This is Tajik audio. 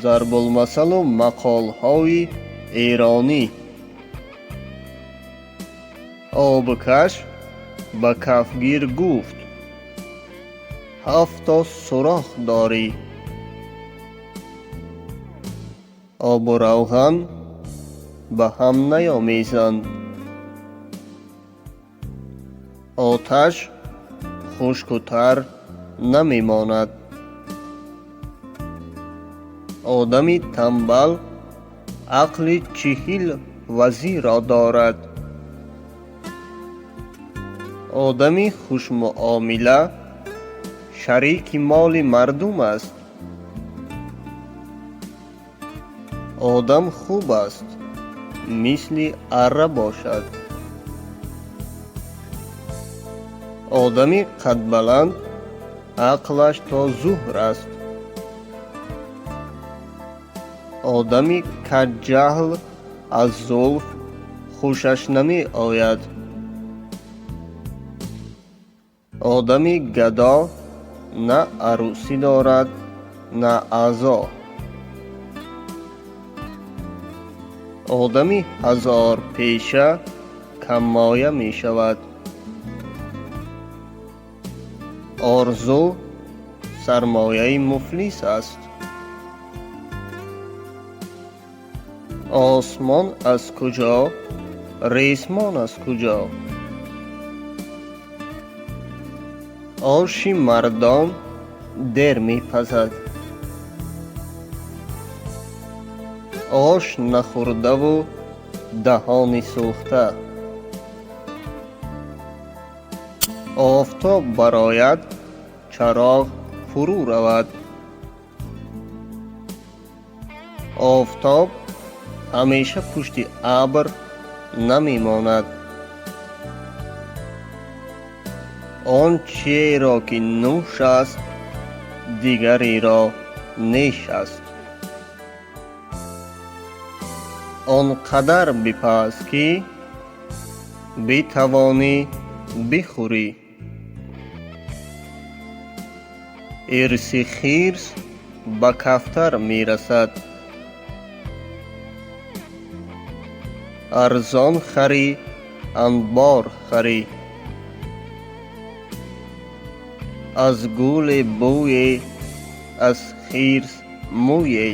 Зарбулмасалу мақолҳои эронӣ. Обкаш ба кафгир гуфт: ҳафто сурох дорӣ. Обу равған ба ҳам наомезанд. Оташ хушку тар намемонад. Одами тамбал ақли 40 вазирро дорад. Одами хушмуомила шарики моли мардум аст. Одам хуб аст, мисли арра бошад. Одами қадбаланд ақлаш то зуҳр аст. Одами каҷҷаҳл аз зулф хушаш намеояд. Одами гадо на арӯсӣ дорад, на аъзо. Одами ҳазорпеша каммоя мешавад. Орзу сармояи муфлис аст. Осмон аз куҷо, ресмон аз куҷо? Оши мардон дер мепазад. Ош нахӯрдаву даҳони сӯхта. Офтоб барояд, чароғ фурӯ равад. Офтоб ҳамеша пушти абр намемонад. Он чиеро ки нӯш аст, дигареро неш аст. Он қадар бипаз, ки битавонӣ бихӯрӣ. Ирси хирс ба кафтар мерасад. Арзон харӣ, анбор харӣ. Аз гуле бӯе, аз хирс мӯе.